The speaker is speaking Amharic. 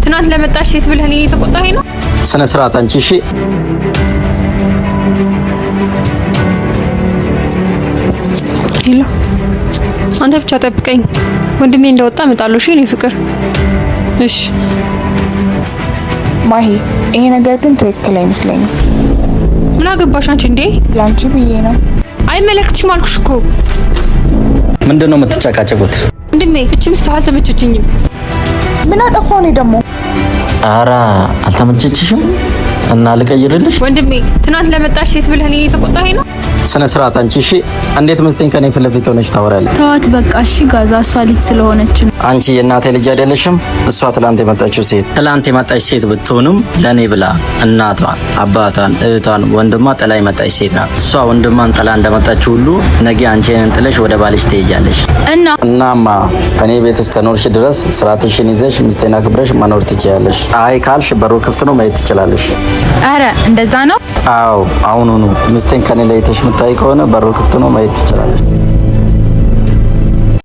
ትናንት ለመጣሽ ሴት ብለህ እኔን የተቆጣኸኝ ነው? ስነ ስርዓት አንቺ። እሺ። Hello፣ አንተ ብቻ ጠብቀኝ። ወንድሜ እንደወጣ እመጣለሁ። እሺ የኔ ፍቅር። እሺ። ማሂ፣ ይሄ ነገር ግን ትክክል አይመስለኝም። ምን አገባሽ አንቺ እንዴ? ለአንቺ ብዬ ነው። አይመለከትሽም አልኩሽ እኮ። ምንድን ነው የምትጨቃጨቁት? ወንድሜ፣ እቺ ሚስት አልተመቸችኝም። ምን አጠፋሁ እኔ ደግሞ? ኧረ አልተመቸችሽም? እና ልቀይርልሽ? ወንድሜ፣ ትናንት ለመጣሽ ሴት ብለህ እኔን የተቆጣኸኝ ነው? ስነ ስርዓት አንቺ። እሺ። እንዴት ሚስቴን ከኔ ፊት ለፊት ሆነሽ ታወራለሽ? ተዋት በቃ እሺ። ጋዛ እሷ ልጅ ስለሆነች ነው። አንቺ የእናቴ ልጅ አይደለሽም? እሷ ትላንት የመጣችው ሴት ትላንት የመጣች ሴት ብትሆንም ለእኔ ብላ እናቷን፣ አባቷን፣ እህቷን፣ ወንድሟ ጥላ የመጣች ሴት ናት። እሷ ወንድሟን ጥላ እንደመጣችው ሁሉ ነገ አንቺን ጥለሽ ወደ ባልሽ ትሄጃለሽ። እና እናማ ከኔ ቤት እስከ ኖርሽ ድረስ ስርዓትሽን ይዘሽ ሚስቴን አክብረሽ መኖር ትችያለሽ። አይ ካልሽ በሩ ክፍት ነው፣ መሄድ ትችላለሽ። አረ እንደዛ ነው። አዎ፣ አሁኑኑ ሚስቴን ከኔ ለይተሽ የምታይ ከሆነ በሩ ክፍት ነው፣ መሄድ ትችላለሽ።